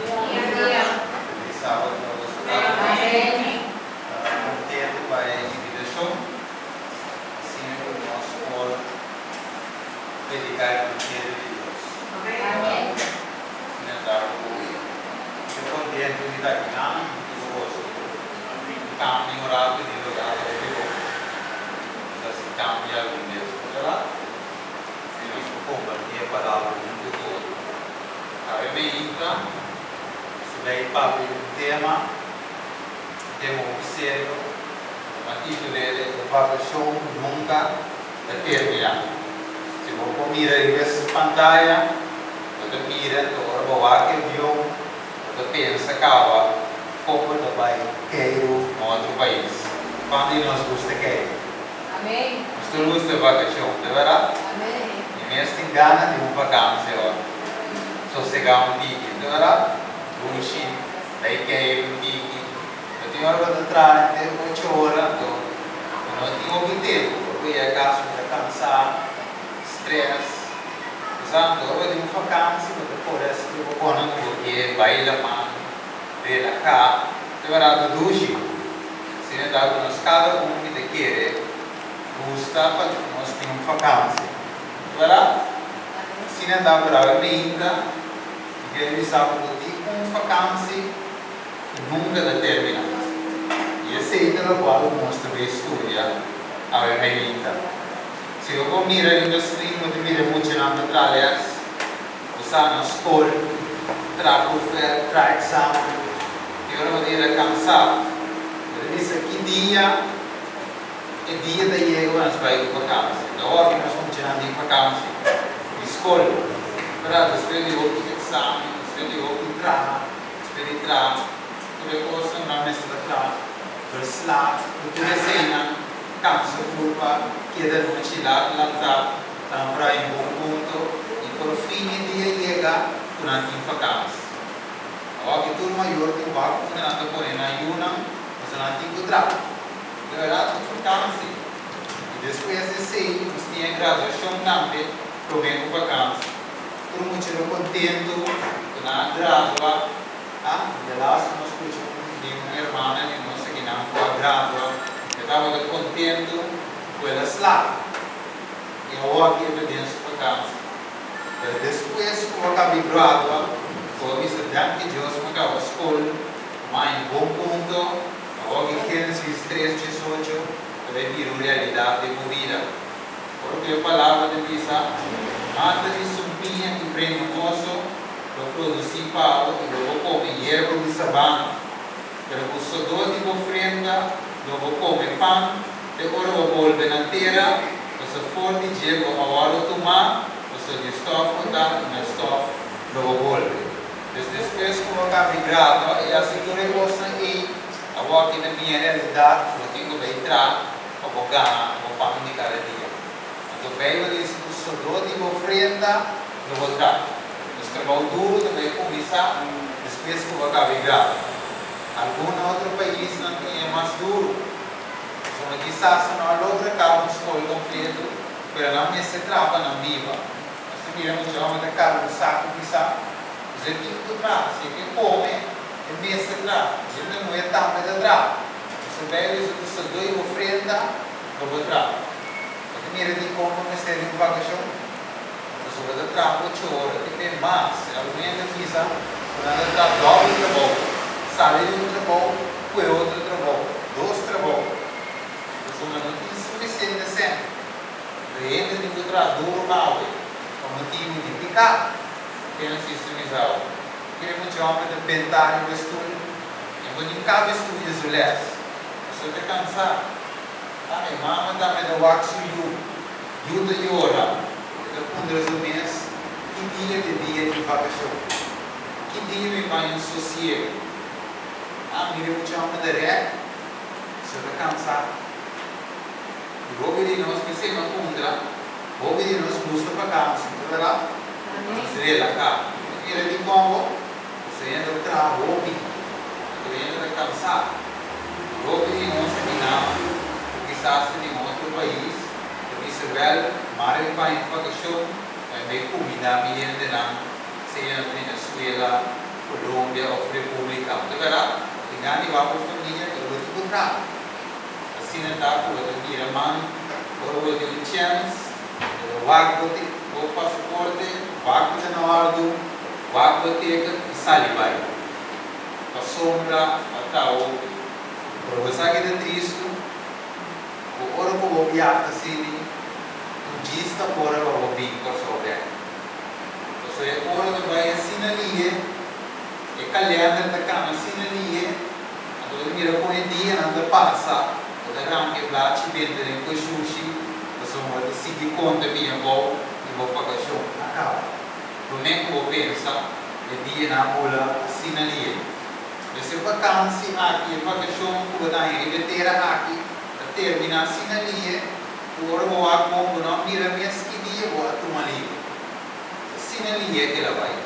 Dia. Feliz sábado pa boso cada un. Ta contento pa e invitacion. Asina cu nos por predica e Evangelio di Dios. Asina ta cu mi ta contento di ta aki nan hunto cu boso. Cambia un rato di lugar ta hopi bon. Nos a haci cambia algun bes, no verdad? Si nos por comparti e palabra hunto cu otro. Awe mi intra, nos ta bay papia di un tema, un tema hopi serio, cu a titul'e E Vacacion Nunca Ta Termina. Si bo por mira riba es pantaya, bo ta mira ta ora bo wak e avion, bo ta pensa caba con bo ta bay keiru na otro pais. Cuanto di nos gusta keiru? Nos tur gusta vacacion, ta berdad? Mi mes tin gana di un vakantie ora. Sosegá un tiki, ta berdad? Dushi, bai keiru un tiki. Bo tin ora bo ta traha henter ocho ora, anto bo no tin hopi tempu. Ora bo yega kas bo ta kansá, stress. Bo sa, anto ora bo tin un vakantie bo ta kore hasi tur bo konan ku bo ke, bai laman, relahá. Ta berdad, ta dushi. Asina ta ku nos kada un mi ta kere gusta pa nos tin un vakantie. Ta berdad? Asina ta ku Raúl Meinta mi kere bisa bo ku tin un vakantie ku nunka ta termina. I esei ta lokual ku nos ta bay studia awe Meinta. Si bo por mira riba screen bo ta mira e muchanan ta traha les. Bo sa na skol, traha proefwerk, traha eksamen, i ora bo ta yega kansá, bo ta bisa ki dia e dia ta yega pa nos bai ku vakansi. Ta hopi nos muchanan tin vakansi di skol, pero despues di hopi eksamen, despues di hopi traha, despues di traha tur e kosnan nan mester ta traha, verslag, ku tur eseinan kansa kurpa, keda nochi lat lantá. Nan por haña bon punto i por fin e dia yega ku nan tin vakansi. Awor ki tur mayor tin wak unda nan ta pone nan yunan pasobra nan tin ku traha. De bèrdat un vakansi. I despues di esei nos tin e graduashon tambe promé ku vakansi. Tur mucha lo kontentu ku nan a gradua. Ah, de laatste nos skucha un di un hermana di nos akinan ku a gradua. E tabata kontentu ku el a slaag. I awor aki e ta den su vakansi. Pero despues ku a kabi gradua, ku a bisa danki Dios mi a kaba skol, mi a haña bon punto, awor aki Génesis tres diesocho ta bai bira un realidat den bo bida. Ora ku e palabra ta bisa, Mata di sumpiña i prenomoso lo produsí pa bo i lo bo kome yerba di sabana, pero ku sodó di bo frenta lo bo kome pan, Te ora bo bolbe na tera, boso for di dje bo a wòrdu tumá, boso di stòf bo ta i na stòf lo bo bolbe. Dus despues ku bo kambia grado i hasi tur e kosnan ei, awor ki ta bini e realidat ku bo tin ku bai tra pa bo gana bo pan di kada dia. Anto Beibel dici ku sodó di bo frenta lo bo tra. Dus trabou duru ta bai kuminsá despues ku bo kambia grado. Algun na otro paisnan tin e mas duru. Pasobra kisas nan no a logra kaba un skol kompleto, pero nan mester traha pa nan biba. Nos ta mira mucha hòmber ta karga un saku pisá. Pues e tin ku traha. Si e ke kome, e mester traha. Hende muhé tambe ta traha. Pasobra Beibel bisa ku sodó i ofrenda lo bo traha. Bo ta mira dikon bo mester di un vakashon? Pasobra ta traha ocho ora, tin be mas. Algun hende a bisa ku nan ta traha dòbel trabou, sali di un trabou ku e otro trabou, dos trabou. Pasobra no tin sufisiente sèn. Pero e hende tin ku traha duru awe pa motibu di piká. Ken a sister Misao? Kere mucha hòmber ta bentá riba e stul i bo tin kabe studia su lès. Pasobra ta kansá. Ah, e mama tambe ta wak su yu. Yu ta yora, e ta puntra su mes, Ki dia t'e dia di vakashon? Ki dia mi baña un sosiego? Ah, mira e mucha hòmber ta rèk, su ta kansá. I hopi di nos, p'esei mi a puntra, hopi di nos gusta vakansi, no ta bèrdat? Nos relahá. Mi mira dikon bo, pasobra hende ta traha hopi, anto hende ta kansá. I hopi di nos a bina ku kisas ta di un otro pais, Ta bisa wèl, mara mi bai un vakashon, pa mi bai kumindá mi hendenan, sea na Venezuela, Colombia òf Repúblika. Ta bèrdat? Bo tin gana di wak bo famia, pero bo tin ku traha. Asina ta ku bo ta bira man ora bo tin un chèns, bo ta wak bo bo pasaporte, wak bo ta na òrdu, wak bo teken i sali bai. Pasobra a ta hopi. Pero bo sa ki ta tristu? Ku ora ku bo biaha asina, un djis ta ora pa bo bin Kòrsou bèk. Pasobra e ora ta bai asina lihe, e kalènder ta kambia asina lihe, anto bo ta mira kon e dianan ta pasa, bo ta ranka e blachi benta den ku e shushi, pasobra bo ta sigui konta bini abou i bo vakashon a kaba. Promé ku bo pensa, e dianan a bula asina lihe. Pues e vakansi aki, e vakashon ku bo ta haña riba e tera aki, ta terminá asina lihe, Ku ora bo wak bon bo no a mira mes ki dia bo a tuma liber. Ta asina lihe ke la bai.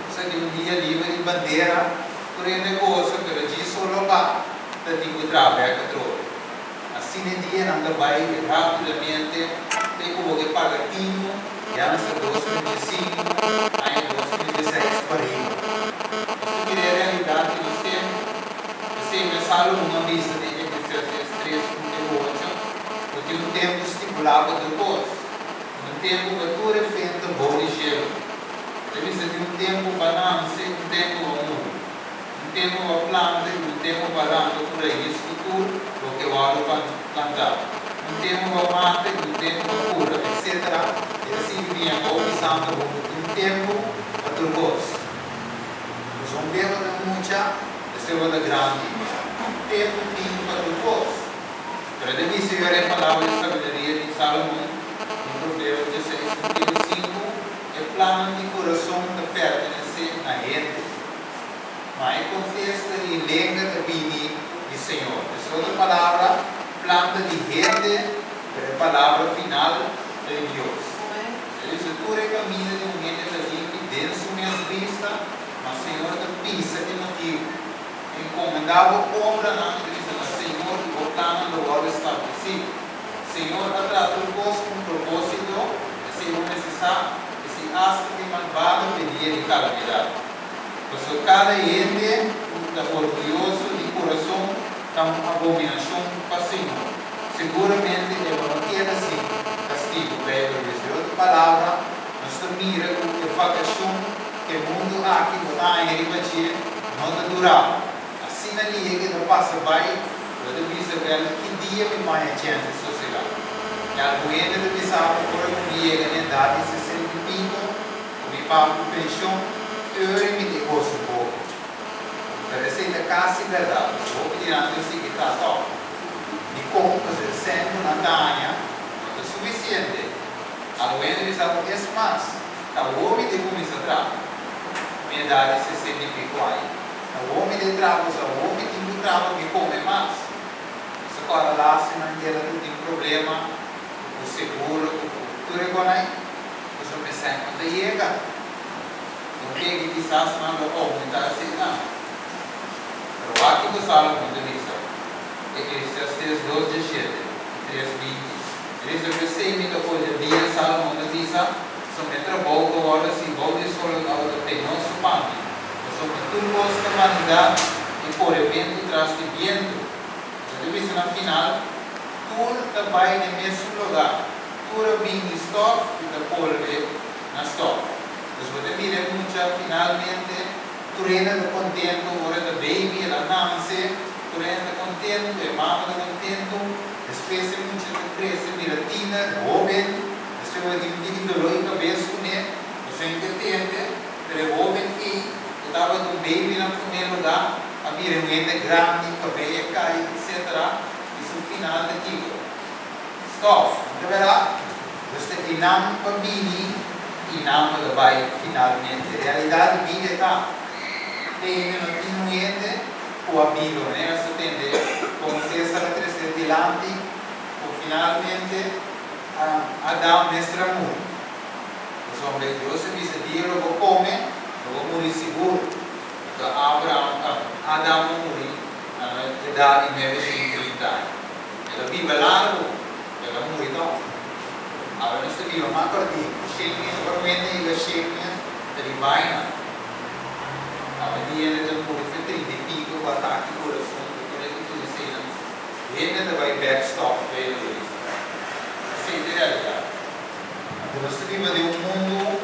Nos a di un dia liber di bandera tur hende gosa pero djis solo ba ta tin ku traha bek atrobe. Asina e dianan ta bai rapidamente te ku bo ke paga tinu ya nos ta 2015 aña 2016 pariba. Nos ta mira e realidat di nos tempu. Esei mes Salomon a bisa den Eclesiastes 3, 1 te 8. Bo tin un tempu stipulá pa tur kos, un tempu pa tur evento bou di shelu. Ta bisa tin un tempu pa nanse, un tempu pa muri, un tempu pa planta i un tempu pa ranka ku rais ku tur loke wòrdu plantá, un tempu pa mata i un tempu pa kura, etsetera. E ta sigui biña bou bisando bo ku tin un tempu pa tur kos. Pasobra un bia bo ta mucha, despues bo ta grandi. Un tempu tin pa tur kos. Pero e ta bisa yora e palabra di sabiduria di Salomon den Proverbio 16, 25, E plannan di kurason ta pertenesé na hende, ma e kontesta di lenga ta bini di Señor. Es otro palabra, plan ta di hende, pero e palabra final ta di Dios. E bisa tur e kaminda di un hende ta limpi den su mes bista, ma Señor ta pisa e motibu. Encomendá bo obranan i bisa na Señor i bo plannan lo wòrdu establesí. Señor a traha tur kos ku un propósito, esei bo mester sa, i si asta di malbado p'e dia di kalamidat. Pasobra kada hende ku ta orguyoso di kurason ta un abominashon pa Señor. Seguramente e lo no keda sin kastigu. Beibel bisa. Den otro palabra, nos ta mira ku e vakashon E mundu aki bo ta haña riba dje no ta dura. Asina lihe ke ta pasa bai, bo ta bisa bel ki dia mi por haña chèns di sosegá. I algun hende ta bisa bo ora ku mi yega na edat di sesenta i piko, ku mi paga ku penshon, tori mi ta e gosa un poko. Pero esei ta kasi bèrdat, pasobra hopi di nan ta sigui ta tòg. Dikon? Pasobra e sèn ku nan ta haña no ta sufisiente. Algun hende bisa bo es mas. Ta hopi di kuminsá traha. Mi edat di sesenta i piko aña. Ta hopi di traha pasobra hopi tin ku traha pa mi kome mas. Nos ta kòrda lástimanan keda ku tin problema ku seguro ku tur e konai pasobra mesèn no ta yega. Don pegi kisas nan lo oumentá eseinan. Pero wak kiko Salomon ta bisa, Eclesiastes dos dieshete i tres binti. E bisa, P'esei mi ta odia dia, Salomon ta bisa, Pasobra e trabou ku a wòrdu hasi bou di e sol tabata penoso pa mi, pasobra tur kos ta banidat i korementu tras di bientu. Bo ta bisa na final, Tur ta bai n'e mesun lugá, tur a bin di stòf i ta bolbe na stòf. Dus bo ta mira e mucha finalmente, tur hende ta kontentu ora e ta baby, el a nanse, tur hende ta kontentu, e mama ta kontentu, despues e mucha ta krese bira tiner, hóben. Esei bo tin tiki doló di kabes kuné, boso hende tende, pero e hóben ei ku tabata un baby na promé lugá a bira un hende grandi, kabei a kai, etsetera, i su final ta kiko? Stòf, no ta bèrdat? Dus ta einan pa bini i nan pa ta bai finalmente. Realidat di bida ta, te hende no tin un hende ku a biba, manera nos ta tende komo Cesar a trese dilanti ku finalmente Adam mester a muri. Pasobra Dios a bisa, Dia lo bo come, lo bo muri sigur. Anto Abraham, Adam a muri na edad di 930 aña. El a biba largu, pero el a muri tog. Awe nos ta biba mas cortico, shen aña. Ora un hende yega shen aña, ta di baina. Manga di hende ta muri fe trinta i piko ku atake di kurason, ku tur e ku tur eseinan. Hende ta bai bèk stòf Beibel ta bisa. Esei ta e realidat. Anto nos ta biba den un mundu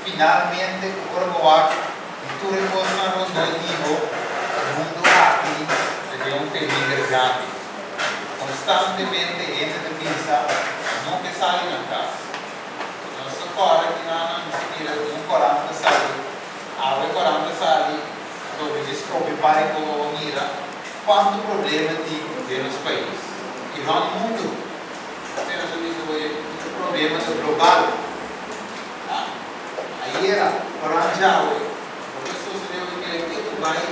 finalmente ku ora bo wak di tur e kosnan rondó di bo, e mundu aki ta den un peliger grandi. Konstantemente hende ta bisa no ke sali nan kas. Nos ta kòrda ki nan nan ta mira ku un korant ta sali. Awe korant ta sali, anto bo djis kopi bai ku bo mira kuantu problema tin den nos pais i rònt mundu. Asina nos ta bisa bo e problema ta global. Ayera korant djawe loke a sosodé bo kere ketu bai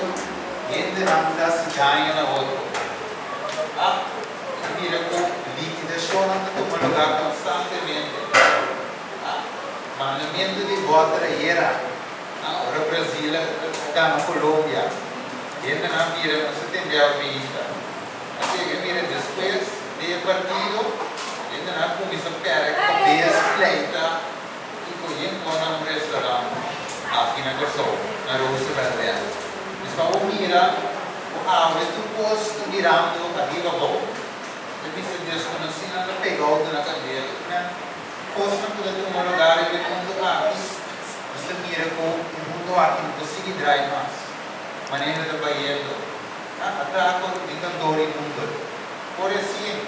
hendenan ta hasi daño na otro. Ta mira ku likidashonnan ta tuma lugá konstantemente. Mandamentu di bòter ayera, ora Brazil a gana Colombia, hendenan mira nos a tende awe ainda. A chega mira despues di e partido, hendenan a kuminsá pèrdè kabes, pleita i kohe kon na un restaurant aki na Kòrsou, na Roosevelt Wet. Mes pa bo mira ku awe tur kos ta mirando ariba abou. Ta bisa deskonosínan ta pega outo na kandela. Nan kosnan ku ta tuma lugá riba e mundu aki, nos ta mira ku e mundu aki no ta sigui drai mas manera ta bayendo. Nan atrako den kantor i number. Por esien,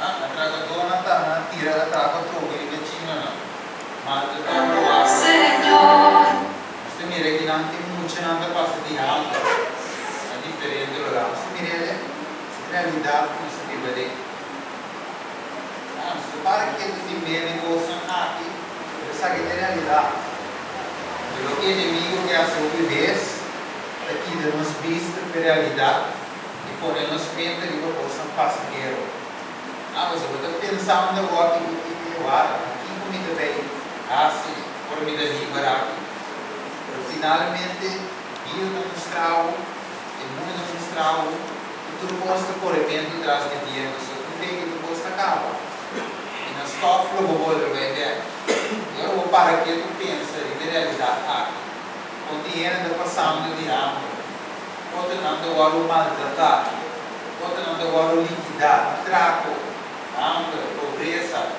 nan atrakadonan ta nan tira atrako atrobe riba e chinonan. Mal ta tok lo aki. Nos ta mira ki nan tin muchanan ta pasa di hamber na diferente lugá. Nos ta mira e realidat ku nos ta biba den. Nos ta para kende tin miedu di kosnan aki, pero esaki ta e realidat. Pero loke enemigo ke hasi hopi bes ta kita nos bista p'e realidat i pone nos mente riba kosnan pasahero. Pasobra bo ta pensando awor ki bo tin di wara, kiko mi ta bay hasi ora mi ta liber aki? Pero finalmente bida ta mustra bo, e mundo ta mustra bo ku tur kos ta korementu tras di bientu, so un bes ku tur kos ta kaba i na stòf lo bo bolbe bay bek. I ora bo para ketu pensa riba e realidat aki, kon tin hende ta pasando di hamber, otronan ta wòrdu maltratá, otronan ta wòrdu likidá, atrako, hamber, pobresa,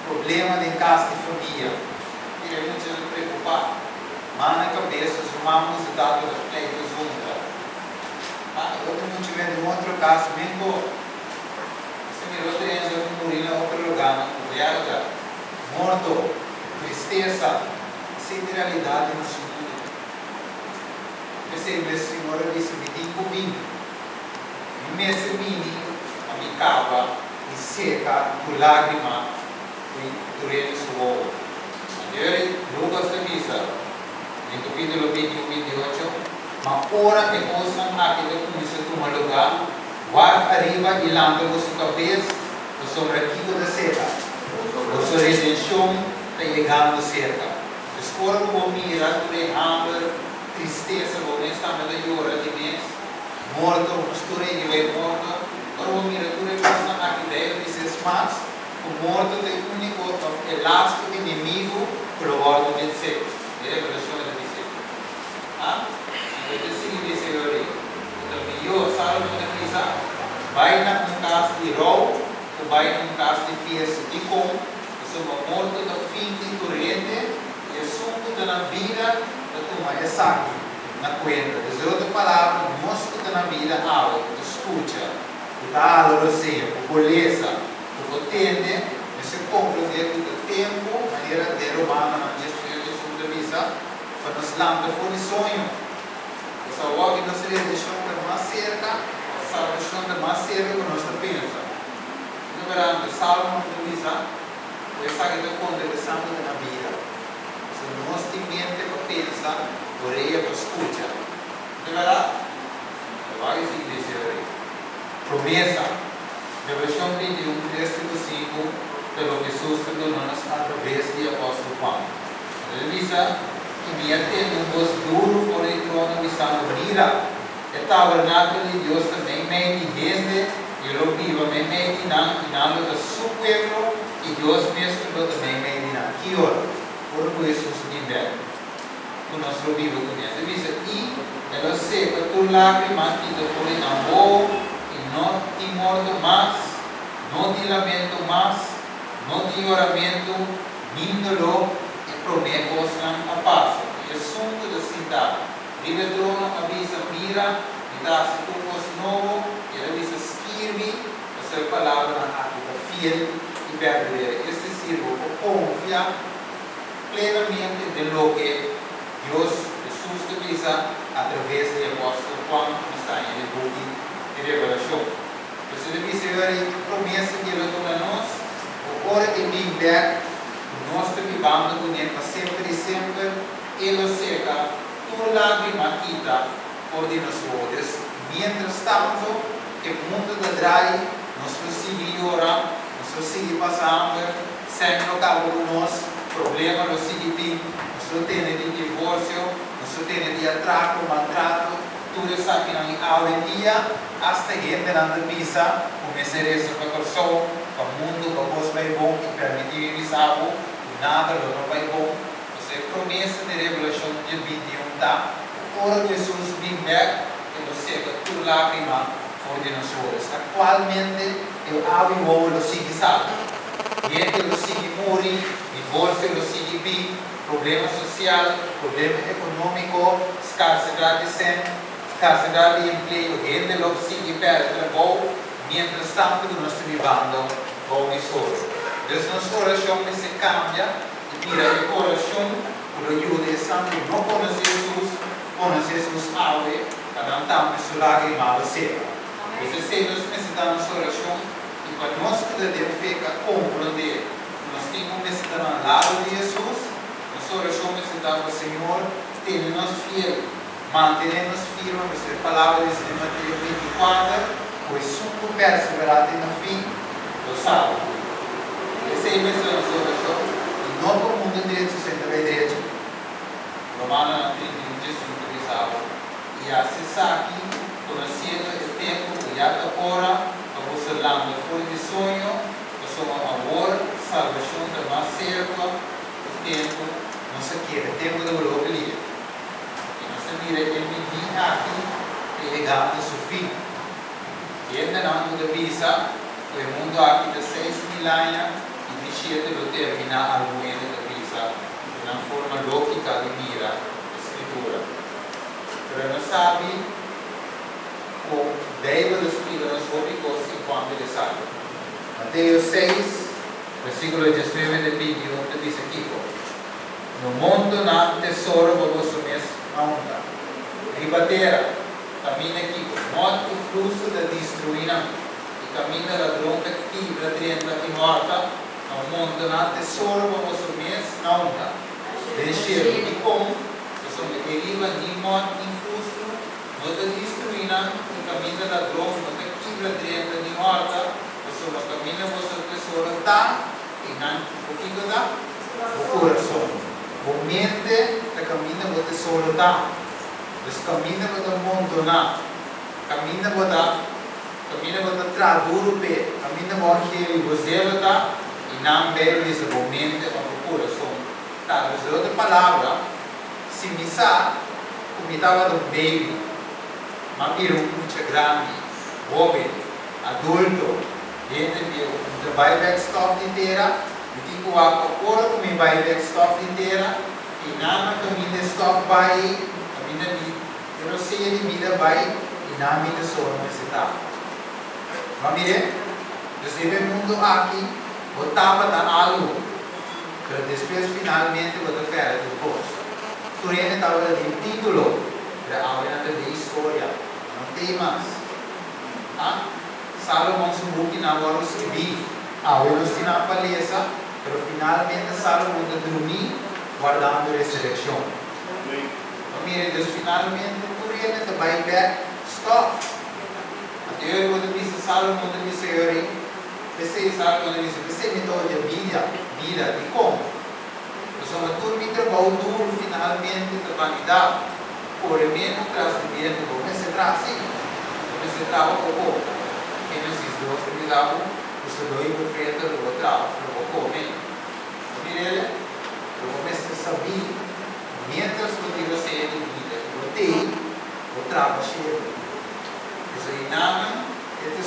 problema den kas di famia. Mira, e mucha ta preokupá. Man na kabes, su mama ku su tata ta pleita zunta. Ma e otro mucha bini di un otro kas mehor. Esei mira otro hende ku muri na otro lugánan ku wèrga, morto, tristesa. Esei ta e realidat di nos mundu. P'esei mes Señor a bisa, Mi tin ku bini. Mi mester bini pa mi kaba di seka ku lágrima ku durende su wowo. Anto Lukas ta bisa den kapítulo 21, 28, Ma ora e kosnan aki ta kuminsá tuma lugá, wak ariba i lanta boso kabes, pasobra kiko ta seka? Boso redenshon ta yegando serka. Pues ora ku bo mira tur e hamber, tristesa, bo mes tambe ta yora di mes, morto, nos tur hende bai morto, ora bo mira tur e kosnan aki Beibel bisa es mas ku morto ta e úniko òf e lastu enemigu ku lo wòrdu vensé. E Revelashon e ta bis'é. A Anto e ta sigui bisa e ora ei, ku ta mihó, Sálomon ta bisa, bai na un kas di rou ku bai na un kas di fiesta. Dikon? Pasobra morto ta fin di tur hende, i esun ku ta na bida ta tuma esaki na kuenta. Des e otro palabra, nos ku ta na bida awe, ku ta skucha, ku ta hala rosea, ku por lesa, ku por tende, mester komprendé ku ta tempu, manera den Romanonan 13 Hesus ta bisa, pa nos lanta for di soño. Pasobra awor ki nos redenshon ta mas serka, òf salbashon ta mas serka ku nos ta pensa. Numerando, Salomon ta bisa ku esaki ta konta ku esnan ku ta na bida. Pasobra nos tin mente pa pensa, orea pa skucha. No ta bèrdat? Ta wak e sigui deseo rei. Promesa, Revelashon 21, 3 te ku 5 ta loke Hesus ta duna nos atraves di apòstel Juan. El a bisa, I mi a tende un bos duru for di trono bisando, Mira! E tabernákulo di Dios ta meimei di hende, i e lo biba meimei di nan, i nan lo ta Su pueblo, i Dios mes lo ta meimei di nan. Ki ora? Ora ku Hesus bin bèk. Ku nos lo biba kuné. Ta bisa, I E lo seka tur lágrima kita for di nan wowo, i no tin morto mas, no tin lamento mas, no tin yoramentu, nin doló, e promé kosnan a pasa. I esun ku ta sintá riba e trono a bisa, Mira, mi ta hasi tur kos nobo. I el a bisa, Skirbi, pasobra e palabranan aki ta fiel i berdadero. Es desir, bo por konfia plenamente den loke Dios, Hesus, ta bisa atraves di apòstel Juan ku nos ta haña den buki di Revelashon. Pues e ta bisa e ora ei ki promesa ku el a duna nos, ku ora e bin bèk, ku nos ta bibando kuné pa semper i semper, e lo seka tur lágrima kita for di nos wowo. Dus, miéntras tantu ku e mundu ta drai, nos lo sigui yora, nos lo sigui pasa hamber, Sèn lo kaba ku nos, problema lo sigui bin, nos lo tene di divorsio, nos lo tene di atrako, maltrato, tur esakinan i awendia asta hendenan ta bisa ku mester resa pa Kòrsou, pa mundu, pa kos bai bon i permití mi bisa bo ku nada lo no bai bon. Pasobra e promesa di Revelashon dia 21 ta ku ora ku Hesus bin bèk e lo seka tur lágrima for di nos wowo. Aktualmente e awe wowo lo sigui sali. Hende lo sigui muri, divorsio lo sigui bin, problema sosial, problema ekonómiko, skarsedat di sèn, skarsedat di empleo, hende lo sigui pèrdè trabou, miéntras tantu ku nos ta bibando bou di solo. Dus nos orashon mester kambia i bira e orashon ku lo yuda esnan ku no konosé Hesus, konosé Hesus awe, pa nan tambe su lágrima lo seka. Dus esei nos mester ta nos orashon. I pa nos ku ta den fe ka komprondé ku nos tin ku mester ta na lado di Hesus, nos orashon mester ta pa Señor tene nos fiel, mantené nos firme pasobra e palabra di Señor Mateo 24, ku esun ku perseverá te na fin lo salba. Esei mester ta nos orashon i no pa mundu drecha sino ta bai drecha. Romanonan 31 11 ta bisa bo, I hasi esaki konosiendo e tempu ku ya ta ora pa boso lanta for di soño, pasobra awor salbashon ta mas serka ku tempu nos a kere. Tempu ta wòrdu hopi lihe, i nos ta mira e midí aki ta yegando su fin. Hendenan ku ta bisa ku e mundu aki ta 6000 aña i di shete lo terminá, algun hende ta bisa ku nan forma lógika di mira e Skritura. Pero nos sabi ku Beibel ta splika nos hopi kos en kuanto di esaki. Mateo 6, versíkulo 19 te 21 ta bisa kiko? No montoná tesoro pa boso mes aunta riba tera, kaminda kiko? Mòt i flusu ta destruí nan, i kaminda ladron ta kibra drenta i hòrta. No montoná tesoro pa boso mes aunta den shelu. Dikon? Pasobra e riba ni mòt ni fuslu no ta destruí nan, i kaminda ladron no ta kibra drenta ni hòrta, pasobra kaminda boso tesoro ta, einan bo kiko ta? Bo kurason. Bo mente ta kaminda bo tesoro ta. Dus kaminda bo ta montoná, kaminda bo ta kaminda bo ta traha duru p'e, kaminda bo a heri bo zelo ta, einan Beibel bisa bo mente òf bo kurason ta. Dus den otro palabra, Si mi sa ku mi tabata un baby, m'a bira un mucha grandi, hoben, adulto, hende bieu, mi ta bai bek stòf di tera, mi tin ku wak pa ora ku mi bai bek stòf di tera, i nan a kaminda e stòf bai ei, kaminda mi e rosea di bida bai, i nan mi tesoro mester ta. Bo a mir'é? Dus riba e mundu aki bo tabata algu. Pero despues finalmente bo ta perde tur kos. Tur hende tabata den título, pero awe nan ta den historia, no tei mas. Ha? Salomon su bukinan wòrdu skibí, awe nos tin nan pa lesa, pero finalmente Salomon ta drumí wardando resurekshon. Bo mira, dus finalmente tur hende ta bai bèk stòf. Anto yori bo ta bisa, Salomon ta bisa yori, P'esei Salomon a bisa, P'esei mi ta odia bida, bida, dikon? Pasobra tur mi trabou duru finalmente ta banidat, korementu tras di bientu. Bo mester traha sí, bo mester traha poko. Génesis 2 ta bisa bo ku sodó i bo frenta lo bo traha òf lo bo kome. Bo mira el? Pero bo mester sabí, miéntras bo tin.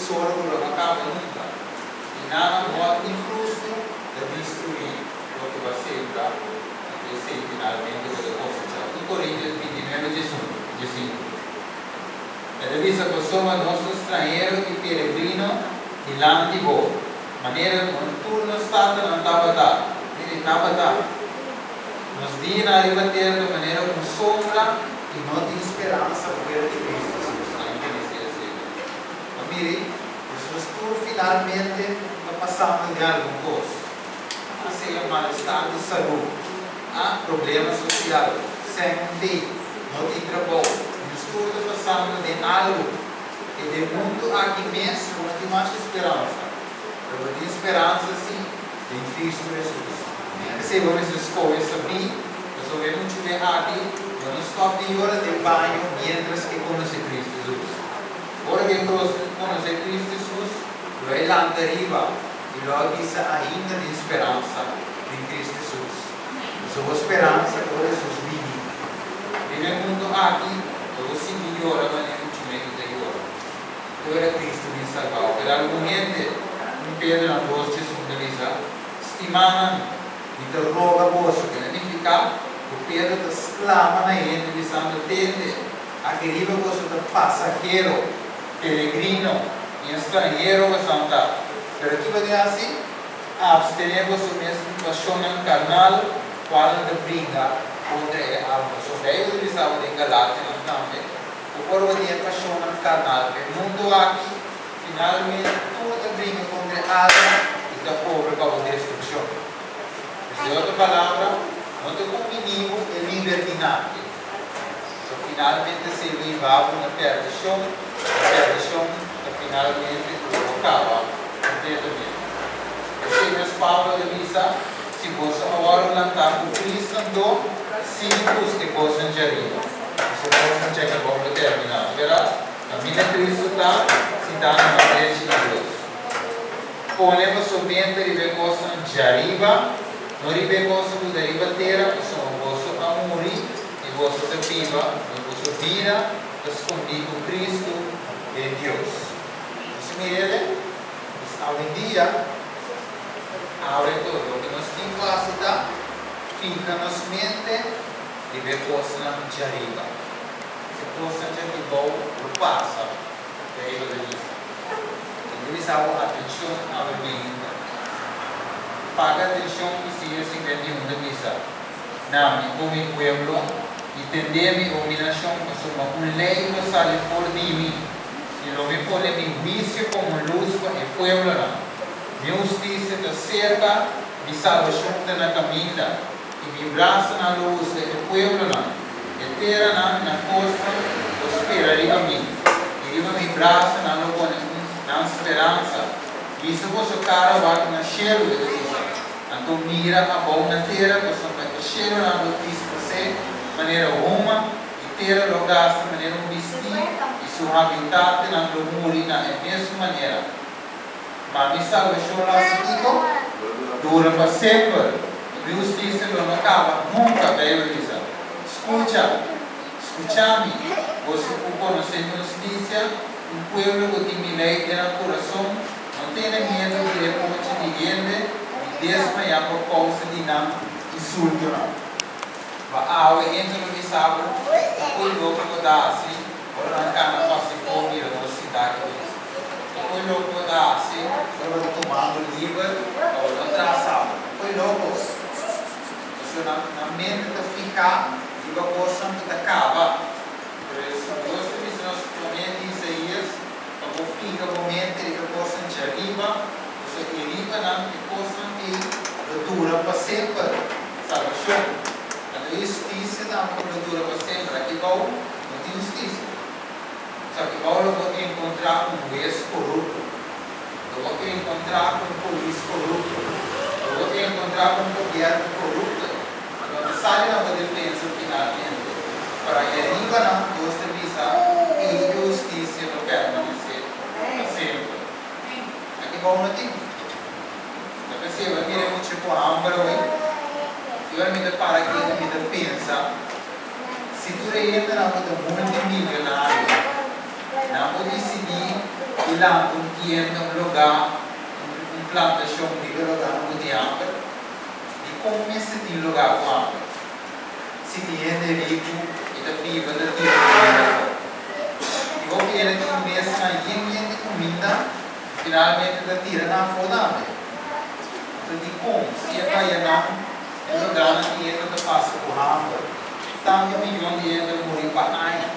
tesoro ku lo no kaba nunka. I nan amor infrustro ta destruí loke bo a sembra, anto esei finalmente bo ta kosechá. Un Korintios 29, 11, 15. E ta bisa, Pasobra nos ta stranhero i peregrino dilanti bo, manera ku tur nos tatanan tabata, mira, tabata. Nos dianan riba tera ta manera un sombra i no tin speransa fuera di Cristo Hesus. Nan konosé esei. Ma miri, nos tur finalmente ta pasando den algun kos, a sea malestar di salú, a problema sosial, sèn un tei, no tin trabou. Nos tur ta pasando den algu. I den mundu aki mes bo no tin masha speransa, pero bo tin speransa sí den Cristo Hesus. P'esei bo mester skohe sabí, pasobra e muchu be aki bo no stòp di yora den baño miéntras ke konosé Cristo Hesus. Ora ke konosé Cristo Hesus, lo e lanta riba i lo a bisa ainda tin speransa den Cristo Hesus. Pasobra bo speransa ta ora Hesus bini. Riba e mundu aki lo bo sigui yora manera muchu me ku ta yora. Te ora Cristo bin salbao. Pero algun hende, un Pedro nan dos djesun ta bisa, Stimanan, mi ta roga boso, ke ta nifiká ku Pedro ta sklama na hende bisando, Tende, aki riba boso ta pasahero, peregrino i estranhero bosan ta. Pero kiba di hasi? Abstené boso mes di pasionnan karnal, kualnan ta bringa kontra e alma. So Beibel ta bisa bo den Galatianan tambe ku ora bo tin e pasionnan karnal pa e mundu aki, finalmente tur ta bringa kontra e alma i ta obra pa bo destrukshon. Dus den otro palabra, no ta kumbiní bo e libertinahe. So finalmente esei lo hiba bo na perdishon, i perdishon ta finalmente ku lo bo kaba kompletamente. Esei mes Pablo ta bisa, Si boso a wòrdu lantá ku Cristo anto sigui buska e kosnan djariba. Pasobra kosnan dja kaba lo terminá. Bèrdat? Kaminda Cristo ta, sintá na man drechi di Dios. Pone boso mente riba e kosnan djariba, no riba e kosnan ku ta riba tera, pasobra boso a muri i boso ta biba, i boso bida ta skondí ku Kristu den Dios. Boso mira el? Pues awendia, awe tur loke nos tin ku hasi ta fiha nos mente riba e kosnan djariba. E kosnan djaribou lo pasa, Beibel ta bisa. Bo bisa bo atenshon awe meinta. Paga atenshon Isaías 51 ta bisa, Na mi, o mi pueblo, i tende mi, o mi nashon, pasobra un lei lo sali for di mi, i lo mi pone mi huisio komo lus pa e pueblonan. Mi hustisia ta serka, mi salbashon ta na kaminda, i mi brasanan lo husga e pueblonan. E teranan na kosta lo spera riba mi, i riba mi brasanan lo pone nan speransa. Hisa boso kara wak na shelu, e ta bisa. Anto mira abou na tera, pasobra e shelunan lo disparsé manera huma, i tera lo gasta manera un bistí, i su habitantenan lo muri na e mesun manera. Ma mi salbashon lo hasi kiko? Dura pa semper, i mi hustisia lo no kaba nunka, Beibel bisa. Skucha! Skucha mi, boso ku konosé mi hustisia, un pueblo ku tin mi lei den nan kurason, No tene miedu di e ochi di hende ni desmayá pa kousa di nan insultonan. Ma awe hende lo bisa bo, Ta koe loke bo ta hasi ora nan kana pasa i for mira nos sintá aki mes. Ta koe loke bo ta hasi ora bo ta tumando liber pa bo no traha saba. Ta koe loko. Pasobra nan mente ta fihá riba kosnan ku ta kaba. Pero Dios ta bisa nos promé di Isaías. Pa bo fiha bo mente riba e kosnan djariba, pasobra e riba nan e kosnan ei lo dura pa semper. Salbashon. Anto e hustisia tambe lo dura pa semper. Aki bou no tin hustisia. Pasobra aki bou lo bo enkontrá un hues korupto. Lo bo enkontrá un polis korupto. Lo bo enkontrá un gobièrnu korupto. No ta sali na bo defensa finalmente. Pero ai ariba nan Dios ta bisa, Ei e hustisia lo permanesé pa semper. Aki bou no tin. Ta p'esei bo a mira e mucha ku hamber awe. I ora mi ta para aki mi ta pensa, si tur e hendenan ku ta multimilionario, nan por disidí di I lanta un tienda, un lugá, un plantashon riba e lugánan ku tin hamber? Dikon mester tin lugá ku hamber si tin hende riku i ta biba ta tira kuminda afó? I hopi hende tin mesnan yen yen di kuminda i finalmente ta tira nan afó tambe. Anto dikon si e bayanan e lugánan tin hende ta pasa ku hamber? Tantu miyon di hende a muri pa aña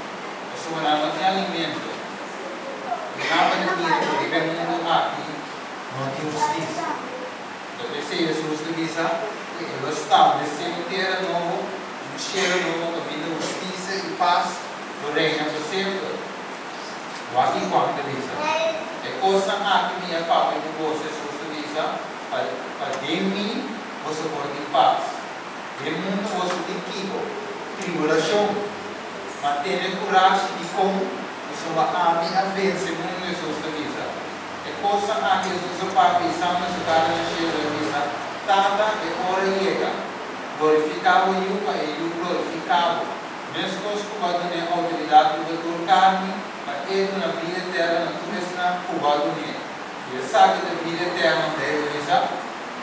pasobra nan no tin alimento. I nan ta mira ku riba e mundu aki no tin hustisia. Ta p'esei Hesus ta bisa ku e lo stablesé un tera nobo i un shelu nobo kaminda hustisia i pas lo reina pa semper. Wak i Juan ta bisa, E kosnan aki mi a papia ku boso, Hesus ta bisa, pa den mi boso por tin pas. Den mundu boso tin kiko? Tribulashon. Ma tene kurashi, dikon? Pasobra ami a vense mundu, Hesus ta bisa. E kosnan aki Hesus a papia i San na su Tata na shelu a bisa, Tata, e ora yega. Glorifiká bo Yu pa e Yu glorifiká bo. Meskos ku bo a dun'é outoridat riba tur karni, pa e duna bida eterno na tur esnan ku bo a dun'é. I esaki ta bida eterno, Beibel bisa,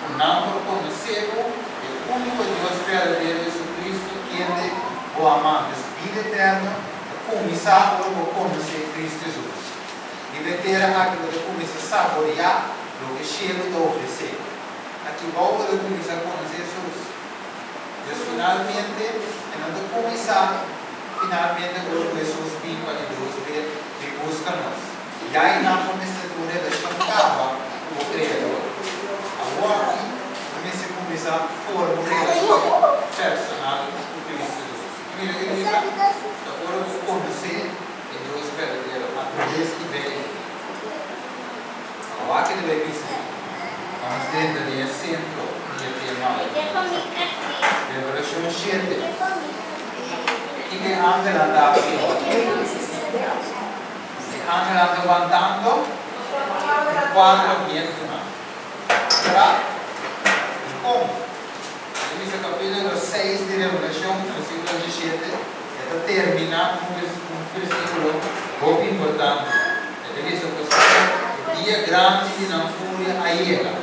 ku nan por konosé bo, e úniko Dios berdadero Jesucristo, kende bo a manda. Es bida eterno ta kuminsá ora bo konosé Cristo Jesus. Riba e tera aki bo ta kuminsá saboriá loke shelu ta ofresé. Aki bou bo ta kuminsá konosé Jesus. Pues finalmente e no ta kuminsá finalmente ora ku Jesus bin pa di dos be bin buska nos. Ya i nan bo mester tin un relashon kaba ku bo Kreador. Awor aki bo mester kuminsá forma un relashon personal ku Kristu Jesus. Mira ke bisa, ta ora bo konosé e Dios berdadero atraves di Beibel. Awor aki ta bai bisa pa nos drenta den e sentro di e tema awe. Revelashon shete. Kiko e angelnan ta hasi awor? E angelnan ta wantando e kuater bientunan. Será? Dikon? E bisa kapítulo seis di Revelashon, versíkulo diesshete, e ta terminá ku un versíkulo hopi importante. E ta bisa, Pasobra e dia grandi di nan furia a yega,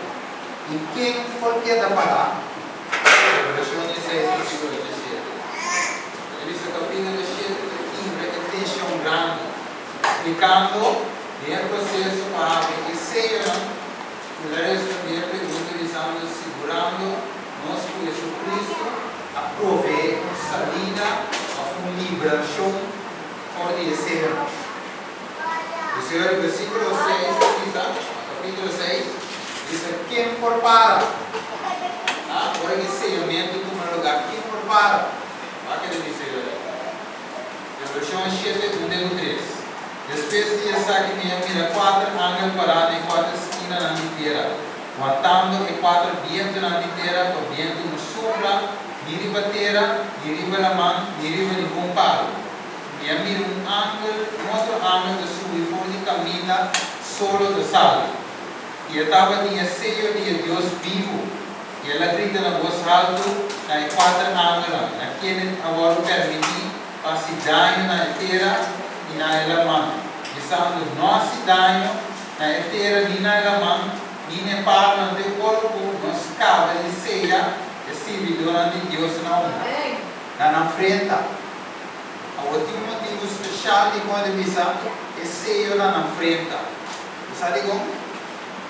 i ken por keda pará? Revelashon diesseis, versíkulo diesshete. E ta bisa kapítulo shete ta kibra e tenshon grandi, splikando den e proseso pa habri e seyonan. Ku ta respondé e pregunta bisando sigurando nos ku Jesucristo a proveé un salida òf un librashon for di e seyonan. P'esei ora versíkulo seis ta bisa, kapítulo seis, bisa, Ken por para? Ah, ora ku e seyamentu tuma lugá, ken por para? Wak e ta bisa ei ora. Revelashon shete, un te ku tres. Despues di esaki mi a mira kuater angel pará na e kuater skinanan di tera, wantando e kuater bientunan di tera pa bientu no supla ni riba tera, ni riba laman, ni riba ningun palu. Mi a mira un angel, un otro angel ta subi for di kaminda solo ta sali. I e tabatin e seyo di e Dios bibu, i el a grita na bos haltu na e kuater angelnan, na kende a wòrdu permití pa hasi daño na e tera i na e laman, bisando, No hasi daño na e tera ni na e laman, ni na e palunan te ora ku nos kaba di seya e sirbidónan di Dios na un na nan frenta. Awor tin un motibu speshal dikon e ta bisa e seyo na nan frenta. Bo sa dikon?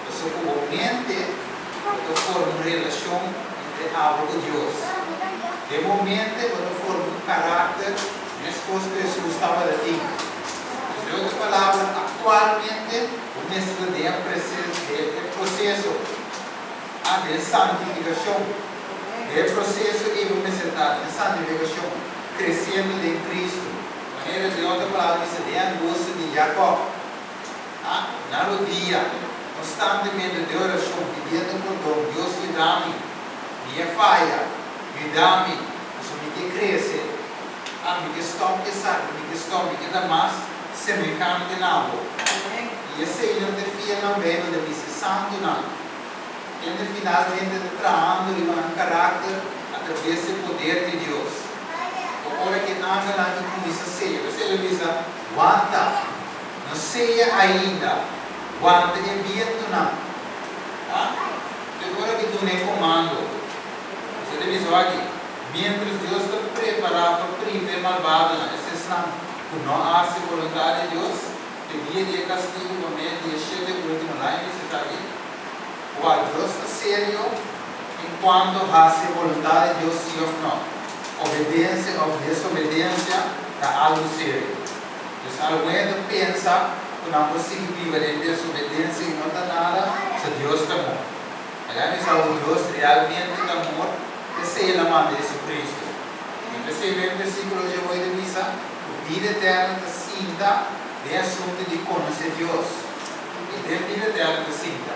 Pasobra ku bo mente bo ta forma un relashon entre abo ku Dios. Den bo mente bo ta forma un karakter meskos ku Hesus tabata tin. Dus den otro palabra, aktualmente bo mester ta den e proseso, den santifikashon. Den e proseso ei bo mester ta den santifikashon, kresiendo den Kristu. Manera den otro palabra bisa den angustia di Jakòb. A Na rodia, konstantemente den orashon, pidiendo pordon, Dios yuda mi, mi a faya, yuda mi, pasobra mi ke krese. A Mi ke stòp esaki, mi ke stòp, mi ke ta mas semehante na bo. I eseinan ta fiel nan Beibel ta bisa, santunan, kende finalmente ta trahando riba nan karakter atraves e poder di Dios. Ora ku e angelnan aki kuminsá seya, p'esei el a bisa, Wanta! No sea ainda. Wanta e bientunan. Ha? Te ora ki duna e komando. Esei ta bisa aki, Miéntras Dios ta prepará pa priva e malbadonan, es esnan ku no a hasi boluntat di Dios, te dia di e kastigu pa medio di e shete último laña bisa esaki, Kua Dios ta serio en kuanto hasi e boluntat di Dios sí òf nò. Obedensia òf desobedensia ta algu serio. Dus algun hende ta pensa ku nan por sigui biba den desobedensia i no ta nada si Dios ta amor. Allá mi sa ku Dios realmente ta amor, p'esei el a manda Jesucristo. I p'esei den versíkulo dje hoy ta bisa ku bida eterno ta sinta den asuntu di konosé Dios. I den bida eterno ta sinta.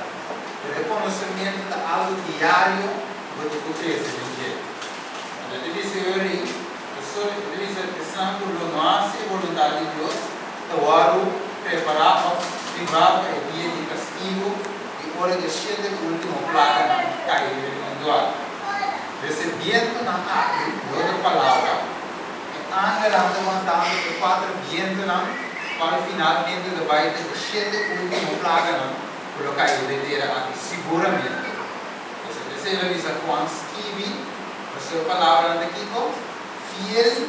Pero e konosementu ta algu diario ku bo tin ku krese den dje. Anto ta bisa yori. Pasobra e ta bisa esnan ku lo no hasi e boluntat di Dios ta wòrdu prepará òf privá pa e dia di kastigu i ora di e shete último plaganan kai riba e mundu aki. Pues e bientunan aki, di otro palabra, e angelnan ta wantando e kuater bientunan kual finalmente ta bai ta e shete último plaganan ku lo kai riba e tera aki siguramente. Pasobra esei lo bisa Juan skibi. Pasobra e palabranan ta kiko? Fiel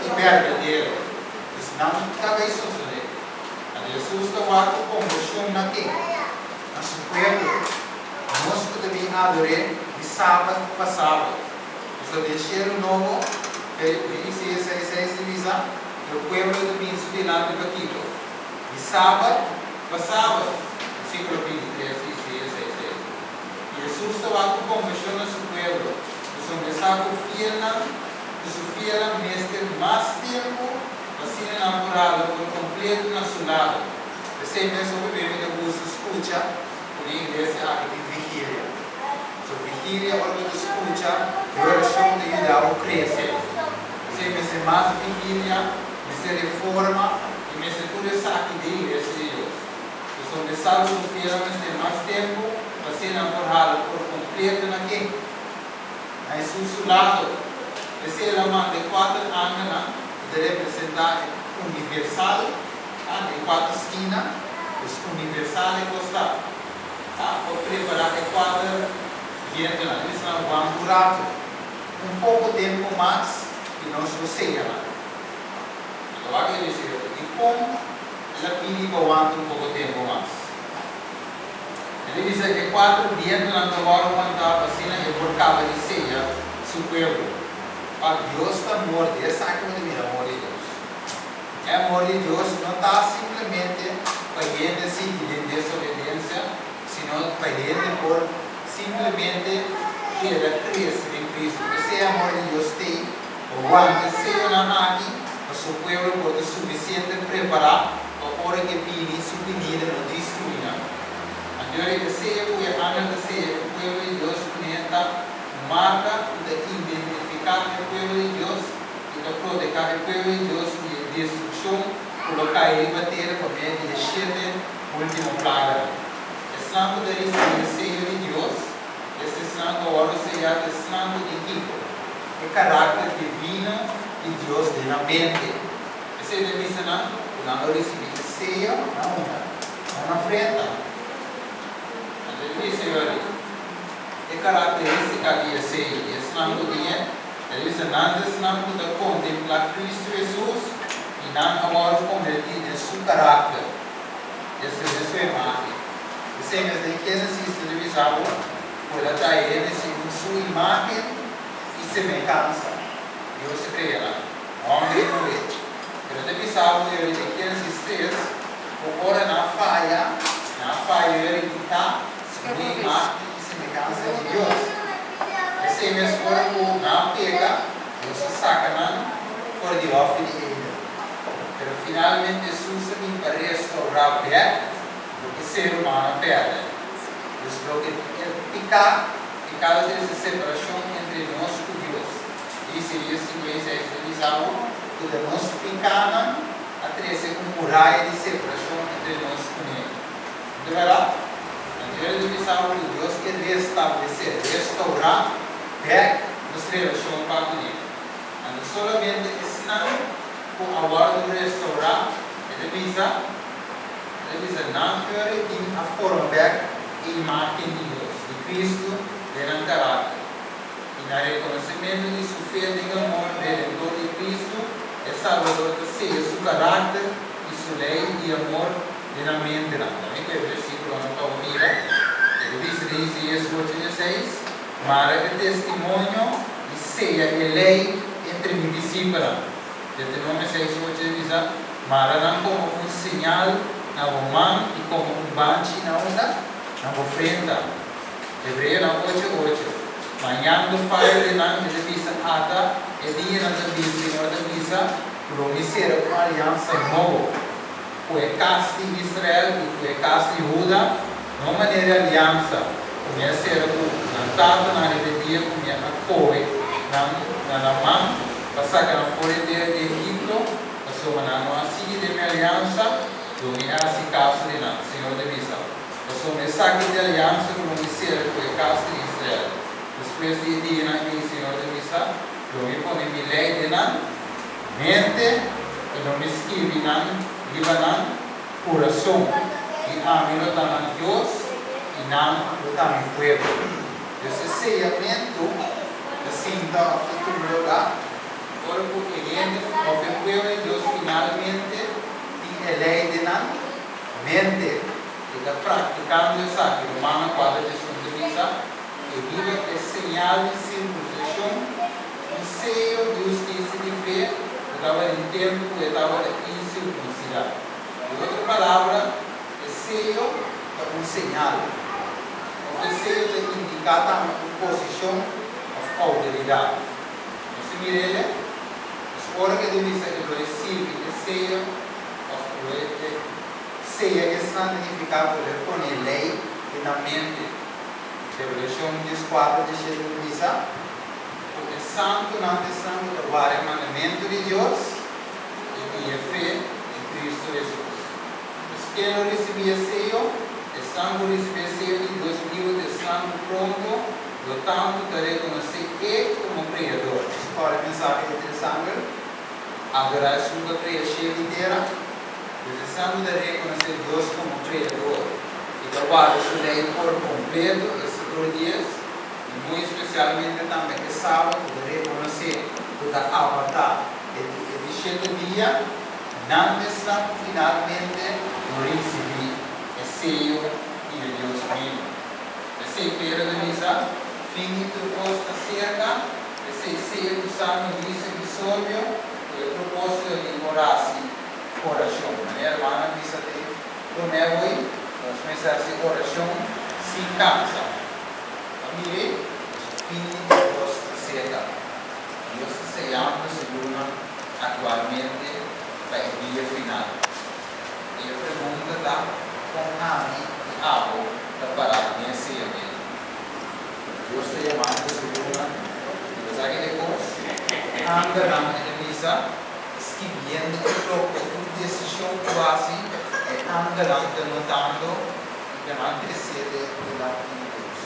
i berdadero. Dus nan ta bai sosodé. Anto Hesus ta wak ku kompashon na ken? Na su pueblo. Nos ku ta bin ador'é di sabat pa sabat. Pasobra den shelu nobo, den Isaías seis seis ta bisa, E pueblo ta bin su dilanti pa kiko? Di sabat pa sabat. Versíkulo 23 di Isaías seis seis. Hesus ta wak ku kompashon na su pueblo, pasobra e sa ku fielnan ku su fielnan mester mas tempu pa asina nan por hala por kompleto na su lado. P'esei mes hopi bes mi ta gusta skucha ku den iglesia aki tin vigilia. So vigilia ora bo ta skucha e orashon ta yuda bo krese. P'esei mester mas vigilia, mester reforma i mester tur esaki den iglesia di Dios. Pasobra e salvo ku fiel mester mas tempu pa asina nan por hala por kompleto na ken? Na Hesus su lado. P'esei el a manda e kuater angelnan ku ta representá e universal, a, den kuater skina, pues universal e kos ta, a, pa prepará e kuater vientonan. E bisa nan wanta un ratu, un poko tempu mas i nos lo seya nan. Anto wak e bisa yo, Dikon El a pidi pa wanta un poko tempu mas. El a bisa e kuater bientunan ta wòrdu wantá pa asina e por kaba di seya su pueblo. Pa Dios ta amor di esaki bo ta mira amor di Dios. E amor di Dios no ta simplemente pa hende sigui den desobedensia, sino pa hende por simplemente keda krese den Cristo. P'esei e amor di Dios t'ei pa wanta e seyonan aki pa su pueblo por ta sufisiente prepará pa ora ke bini su binida no destruí nan. Anto e seyo ku e angel ta seya e pueblo di Dios kuné ta un marka ku ta identifiká e pueblo di Dios i ta protehá e pueblo di Dios di e destrukshon ku lo kai riba tera pa medio di e shete último plaganan. Esnan ku ta risibí e seyo di Dios, es esnan ku a wòrdu seyá ta esnan ku tin kiko? E karakter divino di Dios den nan mente. Esei ta bisa nan ku nan lo risibí e seyo na unda? Na nan frenta. Anto e bisa yori e karakterístika di e seyo di esnan ku tin e, el bisa nan ta esnan ku ta kontemplá Kristu Hesus i nan a wòrdu kombertí den su karakter. Esei ta su imágen. Esei mes den Génesis ta bisa bo ku el a traha hende segun su imágen i semehansa. Dios a krea nan, hòmber i muhé. Pero ta bisa bo yori den Génesis tres ku ora nan a faya, nan a faya yori di ta segun e imágen i semehansa di Dios. Esei mes ora ku nan a peka, Dios a saka nan for di hòfi di Eden. Pero finalmente Hesus a bin pa restaurá bèk loke ser humano a pèrdè. Dus loke e piká, piká ta trese separashon entre nos ku Dios. Di Isaías 56 ta bisa bo ku ta nos pikánan a trese un muraya di separashon entre nos ku ne. No ta bèrdat? Anto el ta bisa bo ku Dios ke restablesé, restaurá bèk nos relashon pa ku ne. Anto solamente esnan ku a wòrdu restourá, e ta bisa, e ta Bisa nan kere tin a forma bèk e imágen di Dios, di Kristu, den nan karakter. I na rekonosementu di su fe den amor redentor di Kristu, e Salbador ta seya su karakter i su lei di amor den nan mentenan. Tambe ku e versíkulonan pa bo mira, e ta bisa den Isaías 8:16, Mara e testimonio i seya e lei entre mi disipelnan. Deuteronomio 6:8 ta bisa, Mara nan komo un señal na bo man i komo un banchi na unda? Na bo frenta. Hebreonan 8:8, Mañando fayo di nan, e ta bisa, Ata, e dianan ta bin, Señor ta bisa, ku lo mi sera un aliansa nobo ku e kas di Israel i ku e kas di Huda, no manera e aliansa ku mi a sera ku nan tatanan riba e dia ku mi a kohe nan na nan man pa saka nan for di tera di Egipto, pasobra nan no a sigui den mi aliansa, lo mi a hasi kaso di nan, Señor ta bisa. Pasobra esaki ta e aliansa ku lo mi sera ku e kas di Israel. Despues di e dianan ei, Señor ta bisa, lo mi pone mi lei den nan mente i lo mi skirbi nan riba nan kurason, i ami lo ta nan Dios i nan lo ta mi pueblo. Dus e seyamentu ta sinta òf ta tuma lugá ora ku e hende òf e pueblo di Dios finalmente tin e lei den nan mente i ta praktikando esaki. Romano 4, 11 ta bisa, E riba e señal di sirkunsishon, un seyo di hustisia di fe ku tabatin tempu ku e tabata insirkunsidá. Ku otro palabra, e seyo ta un señal, òf e seyo ta indiká tambe un posishon òf outoridat. Nos ta mira el'e? Pues ora ku e ta bisa e lo e sirbi e seyo òf lo e seya esnan ta nifiká ku lo e pone lei den nan mente. Revelashon 14, 17 ta bisa ku e santunan ta esnan ku ta warda e mandamentu di Dios i tin e fe den Kristu Hesus. Pues ken lo risibí e seyo? Esnan ku risibí e seyo di Dios bibu ta esnan ku pronto lo tantu ta rekonosé E komo Kreador. Nos por pensa ku e interesante adorá esun ku a krea shelu i tera. Pues esnan ku ta rekonosé Dios komo Kreador i ta warda su lei por kompleto, esta tur dies, i muy espesialmente tambe e sabat ku ta rekonosé ku ta apartá e di shete dia, nan esnan ku finalmente lo risibí e seyo di e Dios bibu. P'esei Pedro ta bisa, Fin di tur kos ta serka, p'esei sea ku sano huisio i sorbio, ku e propósito di orasi orashon. Manera hermano a bisa den promé hoy, nos mester hasi orashon sin kansa. Pa mire, fin di tur kos ta serka. Dios ta seyando su yunan aktualmente pa e dia final. I e pregunta ta, kon ami i abo ta pará den e seyamentu? Dios ta yamando su yunan i bo sa kende kos? Angelnan e ta bisa, skibiendo e loke tur desishon ku hasi, e angelnan ta notando i ta nan tresé de dilanti di Dios.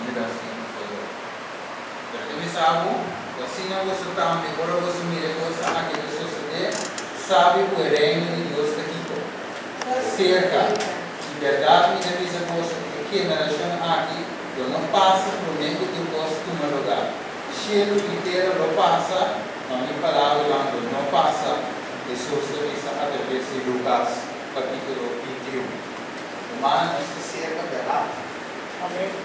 Mira sin dolor. Pero ta bisa bo, ku asina boso tambe, ora boso mira e kosnan aki ta sosodé, sabi ku e Reino di Dios ta kiko? Serka. Di bèrdat mi ta bisa boso ku e generashon aki lo no pasa promé ku tur kos tuma lugá. Shelu i tera lo pasa, ma mi palabranan lo no pasa, Hesus ta bisa atraves di Lukas kapítulo 21. Rumannan, nos ta serka bèrdat.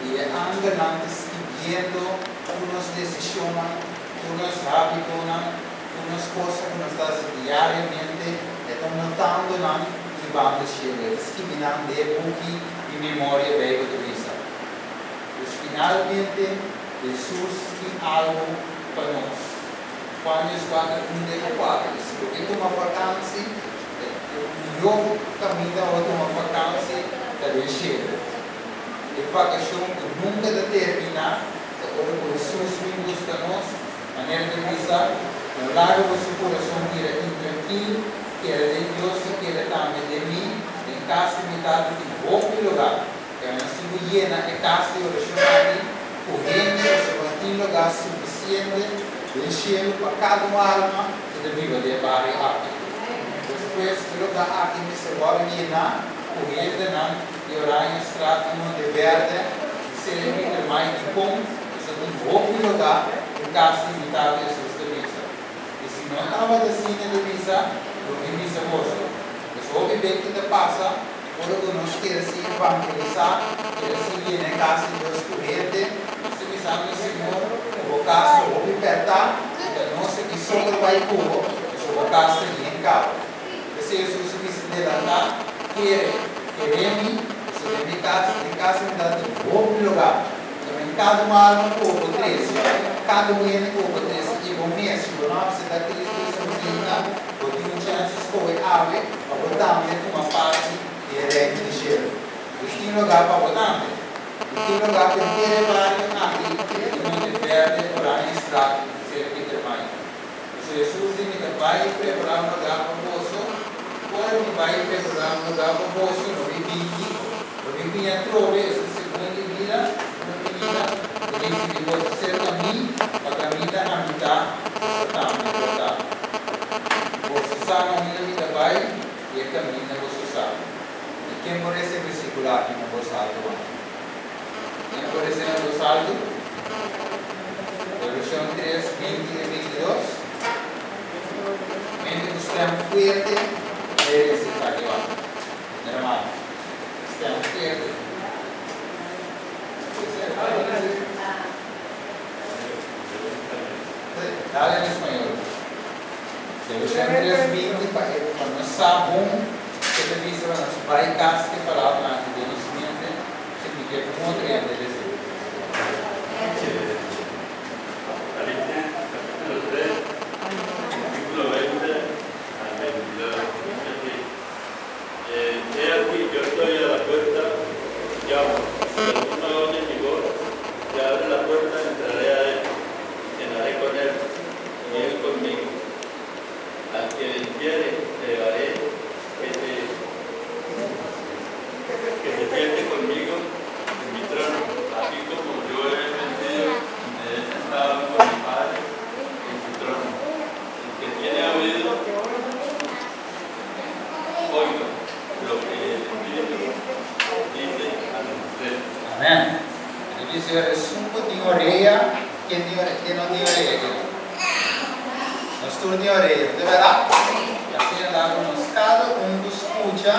I e angelnan ta skibiendo tur nos desishonnan, tur nos hábitonan, tur nos kosnan ku nos ta hasi diariamente. E ta notando nan i bando shelu. E ta skibi nan den e buki di memoria, Beibel ta bisa. Pues finalmente Hesus tin algu pa nos. Juan 14, 1 te ku 4. Si bo ke tuma vakansi, e mihó kaminda pa bo tuma vakansi ta den shelu. E vakashon ku nunka ta terminá ta ora ku Hesus bin buska nos, manera ta bisa, No laga boso kurason bira intrankil, keda den Dios i keda tambe den mi, den kas di mi Tata tin hopi lugá. Pero si bo yena e kas di orashon aki ku hende, pasobra no tin lugá sufisiente den shelu pa kada un alma ku ta biba den e bario aki. Despues e lugá aki mester wòrdu yená ku hendenan di Oranjestraat i Monteverde i Sere Pietermaai dikon esei ta un hopi lugá den kas di mi Tata Hesus ta bisa. I si no tabata asina ta bisa, lo mi bisa boso. Pues hopi bek ki ta pasa ora ku nos kier si evangelisá, kier si yena e kas di Dios ku hende, nos ta bisando, Señor, ku bo kas ta hopi pèrtá i ta nos aki so lo bai ku bo, pasobra bo kas ta yen kaba. P'esei Hesus a bisa delantá, Kere, kere mi, pasobra den mi kas, den kas di mi Tata tin hopi lugá. Tamen kada un alma ku bo por trese, kada un hende ku bo por trese i bo mes, si bo no apseptá Kristu Hesus ainda, bo tin un chèns di skohe awe pa bo tambe tuma parti di e Reino di shelu. Dus tin lugá pa bo tambe. I tin lugá pa henter e bario aki di Monteverde, Oranjestraat i Sint Pietermaai. Pasobra Hesus di, Mi ta bai prepará un lugá pa boso. Ora mi bai prepará un lugá pa boso, lo mi bin kiko? Lo mi bini atrobe, esta segundo bida, segundo binida, i risibí boso serka mi, pa kaminda ami ta, boso tambe por ta. Boso sa kaminda mi ta bai, i e kaminda boso sa. I ken por resa e versíkulo aki na bos altu wak? Ken por resa na bos altu? Revelashon 3, 20 i 22. Hende ku stèm fuerte ta e resa esaki wak. Hermano, stèm fuerte. Dale en español. Revelashon 3, 20 pa e pa nos sa bon ke ta bisa pa nos bai kas ke palabra aki den nos mente significa ku un otro hende lesa. Apocalipsis capítulo 3, versículo 20 al 22. Dice así, He aquí yo estoy a la puerta y llamo. Si alguno oye mi voz y abre la puerta, entraré a él y cenaré con él y él conmigo. Al que venciere, le haré que se siente conmigo en mi trono, así como yo he vencido y me he sentado con mi Padre en su trono. El que tiene oído, oiga lo que el Espíritu dice a las iglesias. Amèn. E ta bisa, Esun ku tin orea, ken tin orea? Ken no tin orea aki? Nos tur tin orea, no ta bèrdat? Asina ta ku nos kada un ku skucha,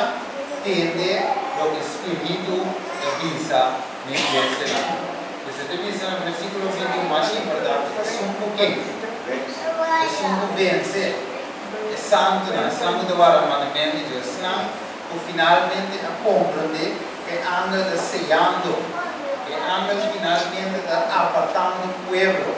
tende loke Spiritu ta bisa na iglesianan. Pues e ta bisa na versíkulo 21 masha importante, Esun ku ken? Esun ku vense e santunan, esnan ku ta warda mandamentu di Dios, esnan ku finalmente a komprondé ku e angel ta seyando, e angel finalmente ta apartando pueblo.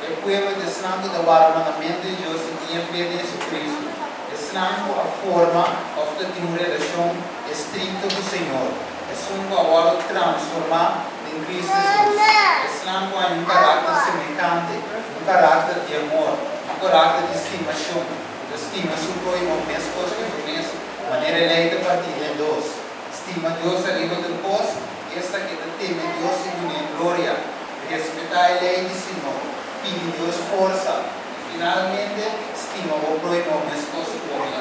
E pueblo di esnan ku ta warda mandamentu di Dios i tin e fe den Jesucristo, esnan ku a forma òf ta tin un relashon estrikto ku Señor, esun ku a wòrdu transformá den Cristo Jesus, esnan ku haña un karakter semehante, un karakter di amor, un karakter di stimashon, ku ta stima su próhimo meskos ku su mes, manera e lei ta partí den dos, stima Dios ariba tur kos, Esta ke ta teme Dios i dun'é gloria, respetá e lei di Señor, pidi Dios forsa i finalmente stima bo próhimo meskos ku bo mes.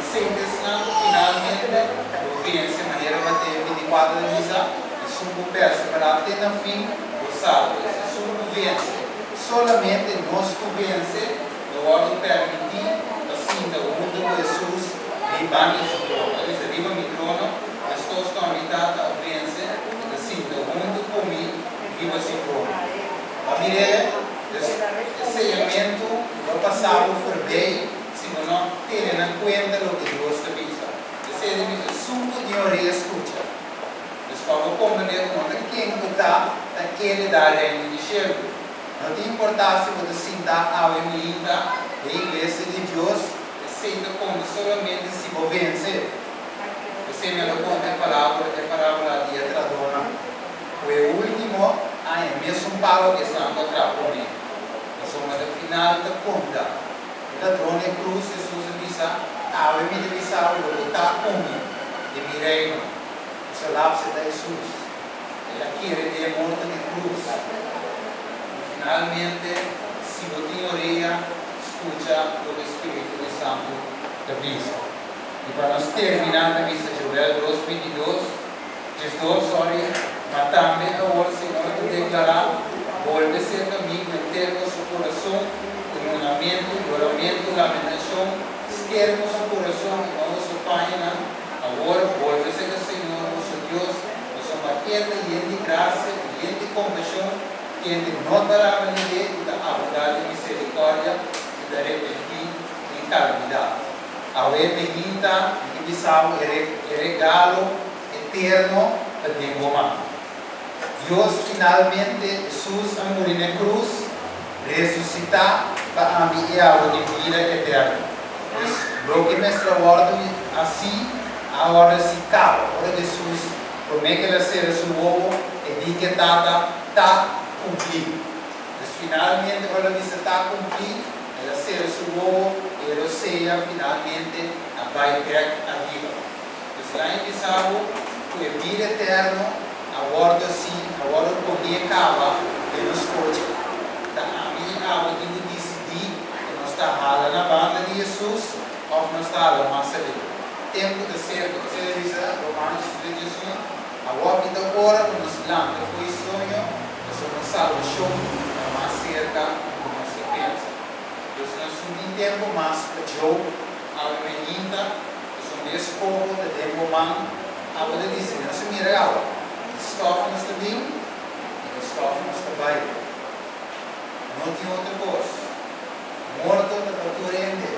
Esei ta esnan ku finalmente lo vense, manera Mateo 24 ta bisa, Esun ku perseverá te na fin lo salba. Es esun ku vense. Solamente nos ku vense lo wòrdu permití pa sinta huntu ku Hesus riba mi su trono. El bisa, Riba mi trono. Meskos ku ami Tata a vense i ta sinta huntu ku mi riba si trono. Bo a mir'é? Dus, e seyamentu lo pasa bo forbei si bo no tene na kuenta loke Dios ta bisa. Esei ta bisa, Esun ku tin orea skucha. Dus pa bo komprendé ku no ta ken ku ta ta heredá Reino di shelu. No ta importá si bo ta sintá awe mainta den iglesia di Dios, esei ta konta solamente si bo vense. P'esei mi a lo konta e palabra, e parábola di e tradónan, ku e último aña mesun pago ku esnan ku a tra promé. Pasobra ta final ta konta. E ladron e krus, Hesus a bisa, Awe mi ta bisa bo lo bo ta ku mi den mi reino. Pasobra lapse ta Hesus. El a kere den e morto di krus. I finalmente, si bo tin orea, skucha loke Spiritu di Santu ta bisa. I pa nos terminá ta bisa Joel 2, 22, 12, sorry, Ma tambe awor Señor ta deklará, Bolbe serka mi ku henter boso kurason, ku yunamentu, yoramentu, lamentashon, sker boso kurason i no boso pañanan. Awor bolbe serka Señor boso Dios, pasobra E ta yen di grasia i yen di kompashon, kende no ta rabia lihé i ta abundá den miserikòrdia i ta repentí den kalamidat. Awe mehinta mi ke bisa bo e regalo eterno ta den bo man. Dios finalmente Hesus a muri na e krus, resusitá pa ami i abo tin bida eterno. Pues loke mester a wòrdu hasí a wòrdu hasí kaba ora Hesus promé ku el a sera su wowo e di ku e Tata, Ta kumplí. Pues finalmente ora el a bisa ta kumplí, el a sera su wowo i e rosea finalmente a bai bèk ariba. Pues laña bisa bo ku e bida eterno a wòrdu así, a wòrdu pone kaba den nos kochi. Ta ami i abo tin ku disidí ku nos ta hala na banda di Hesus òf nos ta hala mas aleu. Tempu ta serka. Esei ta bisa Romanos 3, 11, Awor ki ta ora ku nos lanta fo'i soño, pasobra nos salbashon ta mas serka ku nos ta pensa. Dus nos no tin tempu mas pa djou awe mainta, pasobra e skoho ta den bo man. Abo ta disidí. Nos a mira awe, di stòf nos ta bin i di stòf nos ta bai. No tin otro kos. Morto ta pa tur hende,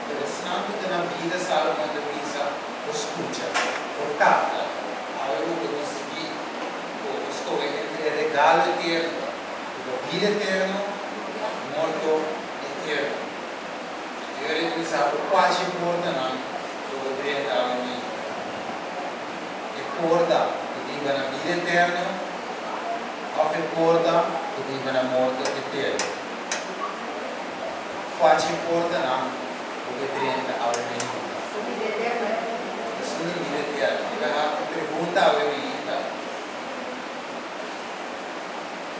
pero esnan ku ta na bida, Salomon ta bisa, por skucha, por kapta. Awe bo por disidí ku bo skohe entre e regalo eterno ku ta bida eterno òf morto eterno. Anto yo ta bisa bo kua dje portanan lo bo drenta awe mainta. E porta ku ta hiba na bida eterno òf e porta ku ta hiba na morto eterno. Kua dje portanan lo bo drenta awe mainta? Esun di bida eterno. Mi ta haci un pregunta awe mainta.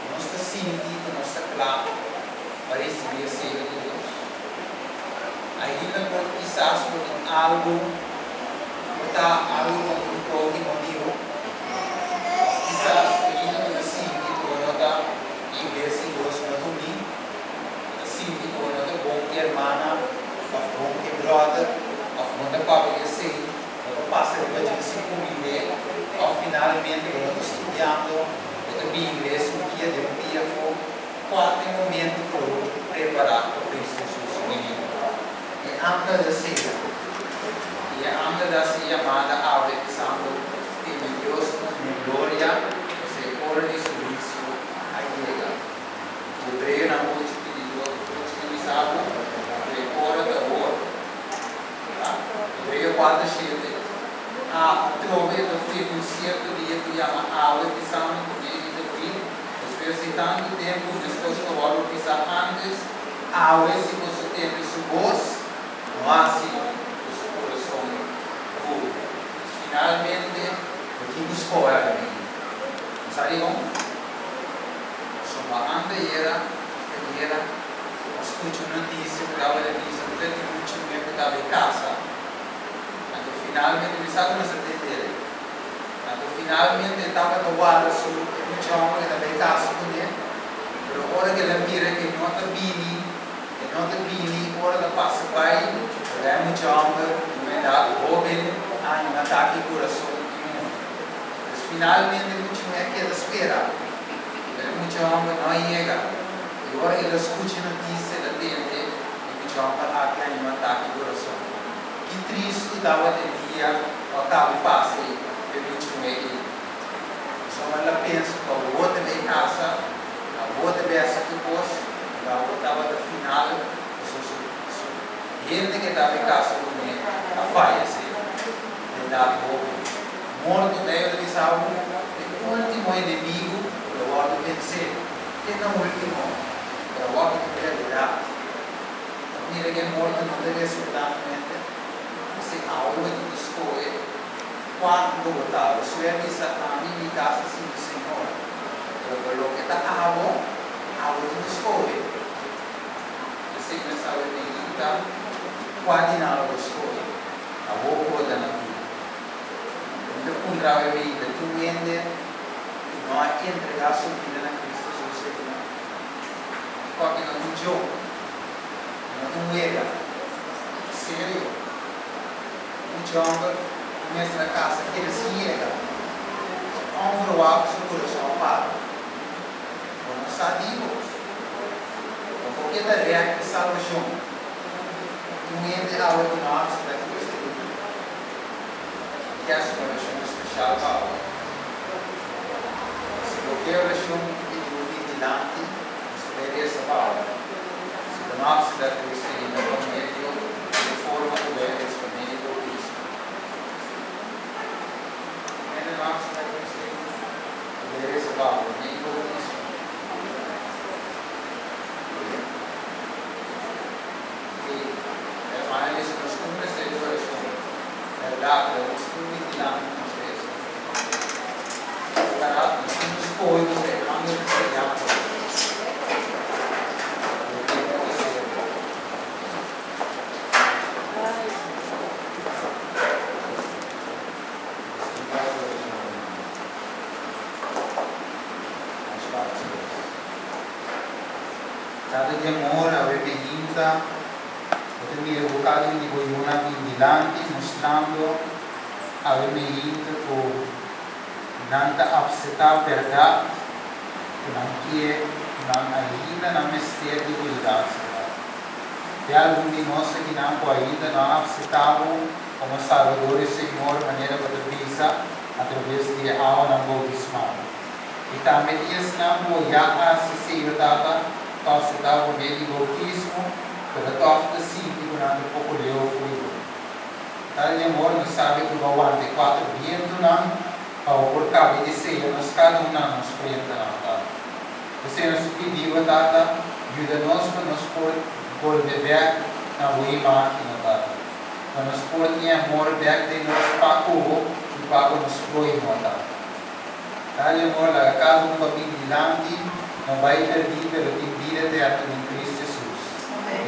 Nos ta sinti ku nos ta kla pa risibí e seyo di Dios? Ainda por kisas por tin algu, por ta algu kontra un próhimo di bo? Òf kisas ainda bo ta sinti ku bo no ta iglesia di Dios no ta uní? Bo ta sinti ku bo no ta bon ku e hermana òf bon ku e bròder òf no ta papia di esei, bo ta pasa riba dje sin kumind'é òf finalmente bo no ta studiando, bo ta bin iglesia un dia den un dia afó? Kua ta e momento ku lo prepará pa Cristo Jesus su binida? E angel a sera, i e angel a hasi yamada awe bisando, Teme Dios ku dun'é gloria, pasobra e ora di su huisio a yega. Hebreonan ocho bintidos ocho ta bisa bo ku e ora ta awor. Hebreo kuater shete a trobe e ta firma un sierto dia ku yama awe bisando ku medio di David, Despues di tantu tempu, meskos ku a wòrdu bisá ántes, awe si boso tende su bos, no hasi boso kurason duru. Finalmente, bo tin ku skohe algu. Bo sa dikon? Pasobra anteayera, ayera, bo a skucha un notisia ku tabata bisa ku ta tin un chumé ku tabata e kasa. Anto finalmente mi sa ku nos a tendel. Anto finalmente e tabata warda su e mucha homber ke ta bay casa kuné, pero ora ke el a mira ke no ta bini, e no ta bini, ora ta pasa bay, ora e mucha homber di un edad hoben a haña un atake di kurason i muri. Pues finalmente e mucha muher keda spera, pero e mucha homber no a yega, i ora el a skucha e notisia el a tende e mucha homber aki a haña un atake di kurason. Ki tristu tabata e dia ku a kaba di pasa ei pa e mucha muhé ei. Pasobra el a pensa ku awor ta bai kasa, awor ta bai hasi tur kos, pero awor tabata final pasobra su su hende ku e tabata bai kasa kuné a fayesé na edat hoben. Morto Beibel ta bisa bo, e último enemigu ku lo wòrdu vensé. Ken ta último? Pero awor ki ta realidat. Ta mira ku e morto no ta resultantmente si awe bo tin ku skohe kua lo bo ta. Josué a bisa, Ami i mi kas ta sirbi Señor. Pero pa loke ta abo, abo tin ku skohe. P'esei nos awe medita kua di nan lo bo skohe. Awor ku bo ta na bida. Mi ta puntra awe bida tur hende ku no a entregá su bida na Kristu Jesus akinan. Kòke no ta un joke, no ta un wega. Ta serio. Mucha hòmber ku mester a kasa keda sin yega. Onverwacht su kurason a para. Bo no sa di bo. Bo por keda rèk di salbashon. Tin hende awe ku no a aseptá Cristo ainda. Mi ke hasi un orashon spesial pa bo. Si bo ke orashon, mi ta pidi bo bin dilanti, nos ta bai resa pa bo. Si bo no a aseptá Cristo ainda, pa medio di e forma ku bo a resa pa medio di boutismo. Tin hende no a aseptá Cristo ainda, bo bai resa pa bo pa medio di boutismo. E hermana a bisa, Nos tur mester di orashon. Bèrdat, pero nos tur bin dilanti nos resa. Bèrdat, nos tin ku skohe nos e angel ku ta yama nos. Bo tempu ta serka. Nos tin ku hasi orashon, hermano. Nos para despues. Kada di amor awe behinta, bo ta mira ku kada un di bo yunan bin dilanti mustrando awe behinta ku nan ta apseta bèrdat ku nan kie ku nan ainda nan mester di bo yudansa. Te algun di nos akinan ku ainda no a apseta bo komo Salbador i Señor manera bo ta bisa atraves di e awanan boutismal. I tambe di esnan ku ya a hasi seyo tata tòg se ta promé di boutismo, pero tòg ta sinti ku nan ta poko leu fo'i bo. Tal di amor nos sabi ku bo a wanta e kuater bientunan pa bo por kabe di seya nos kada un na nos frentanan, Tata. P'esei nos ta pidi bo, Tata, yuda nos pa nos por bolbe bèk na bo imágina, Tata. Pa nos por tin e amor bèk den nos pa ku bo i pa ku nos próhimo, Tata. Dale amor laga cada un pa bin dilanti, no bay perdí pero tin bida eterno den Cristo Jesus.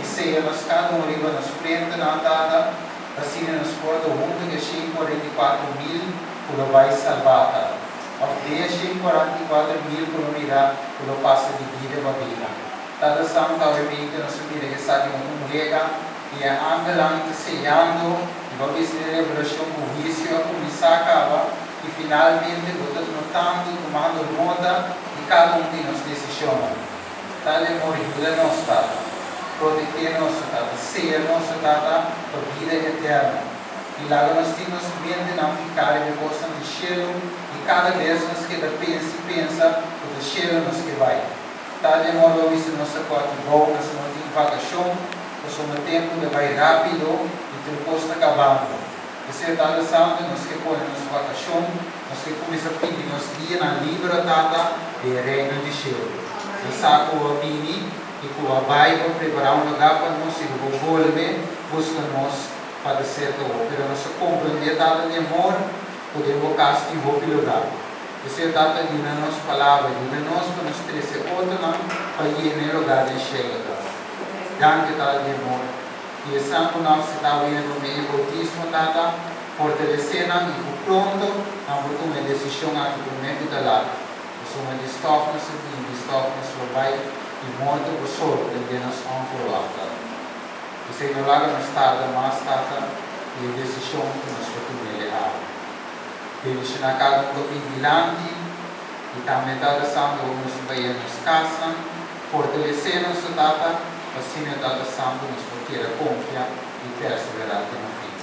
Y seya nos cada un riba nos frentenan, Tata, pa asina nos por ta hunto cu e 144 mil cu lo bay salbá, Tata. Of den e 144 mil cu lo mira cu lo pasa di bida pa bida. Tata Santo, awe nos a mira esaki no ta un wega y e angelnan ta seyando y bo a bisa den Revelacion cu huicio a cuminsa caba, i finalmente bo ta notando, tumando nota di kada un di nos desishonnan. Tal amor yuda nos, Tata. Protegé nos, o Tata. Seya nos, o Tata, pa bida eterno. I laga nos tin nos mentenan fiká riba e kosnan di shelu i kada bes nos keda pensa i pensa ku ta shelu nos ke bai. Tal amor bo a bisa nos ta kòrti bou, nos no tin vakashon, pasobra tempu ta bai rápido i tur kos ta kabando. P'esei Tata Santu, nos ke pone nos vakashon, nos ke kuminsá pidi nos dianan liber, o Tata, den e Reino di shelu. Nos sa ku bo a bini i ku bo a bai pa prepará un lugá pa nos i ku bo bolbe buska nos pa ta serka bo. Pero nos a komprendé, Tata di amor, ku den bo kas tin hopi lugá. P'esei, Tata, yuda nos palabra, yuda nos pa nos trese otronan pa yena e lugá den shelu, Tata. Danki, Tata di amor. I esnan ku no akseptá wina promé e boutismo, Tata, fortalesé nan i ku pronto nan por tuma e desishon aki promé ku ta lat. Pasobra di stòf nos a bini, di stòf nos lo bai, i morto por sorprendé nos ònferwagt, Tata. P'esei no laga nos tarda mas, Tata, i e desishon ku nos por tuma el e awe. Bendishoná kada un ku a bin dilanti, i tambe, Tata Santu, ora nos ta bai a nos kasnan, fortalesé nos, o Tata, Asina Tata Santu nos por keda konfia i perseverá te na fin.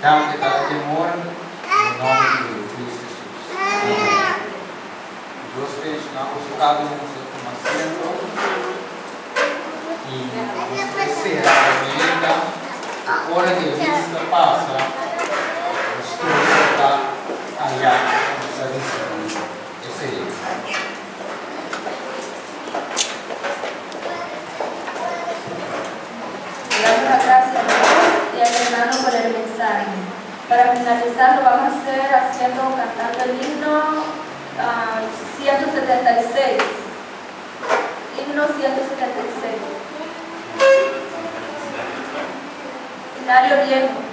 Danki Tata di amor, den nomber di Bo Yu Cristo Jesus. Amen. Dios bendiciona boso cada un boso tuma asiento y nos ta cera e meta cu ora di e lista pasa nos tur lo ta aya pa nos a ricibi esey. Le damos las gracias a Dios y al hermano por el mensaje. Para finalizar lo vamos a hacer haciendo, cantando el himno 176. Himno 176. Himnario viejo.